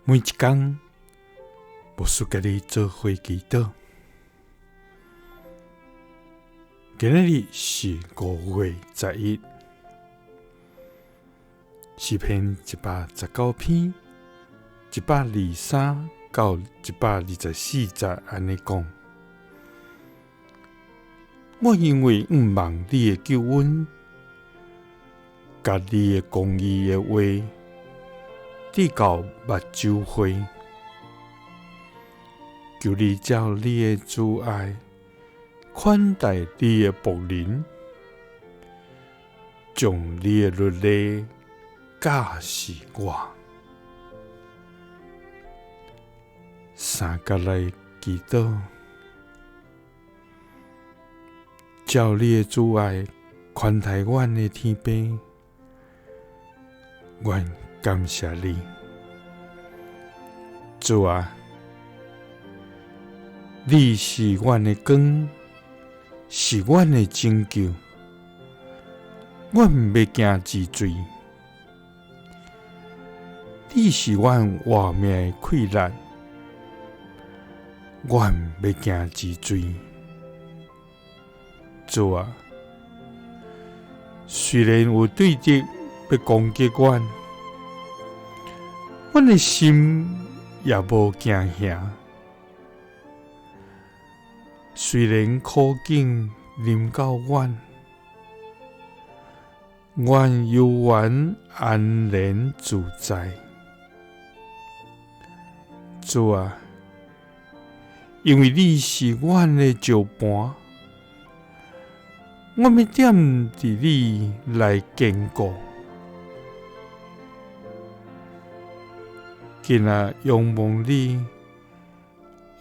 每一工，牧师佮你做伙祈祷。今仔日是5月11，诗篇119篇123到124节按呢讲：我因为向望你的救恩，佮你的公义的话，直到目睭花，求你照你的慈爱款待你的僕人，将你的律例教示我。三角来祈祷，照你的慈爱宽待阮的天父，阮感谢你，主啊，你是阮的光，是阮的拯救，阮毋欲惊之罪。你是阮活命的气力，阮毋欲惊之罪。主啊，虽然有对敌欲攻击阮，阮的心也无惊吓。虽然苦境临到阮，阮犹原安然自在。主啊，因为你是阮的石磐，我欲踮伫你来坚固。今仔仰望你，倚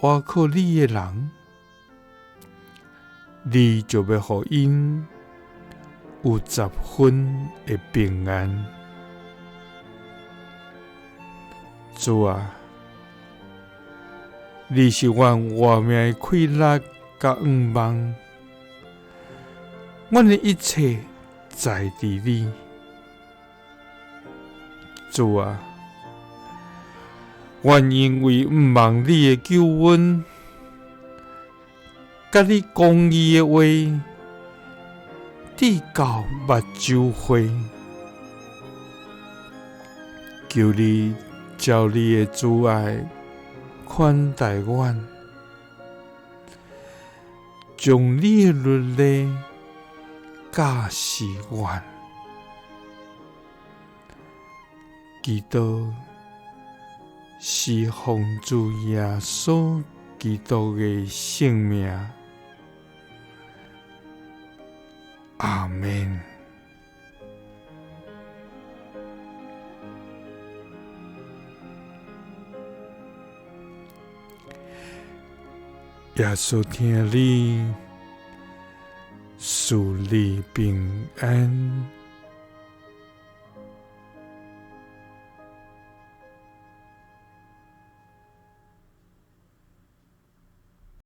靠你的人，你就欲予𪜶有十分的平安。主啊，你是阮活命的气力佮向望，阮的一切在伫你。主啊，阮因为向望你的救恩，佮你公义的话，直到目睭花。求你照你的慈爱款待阮，将你的律例教示阮。祈祷是奉主耶稣基督的圣名。阿们。耶稣疼你，赐你平安。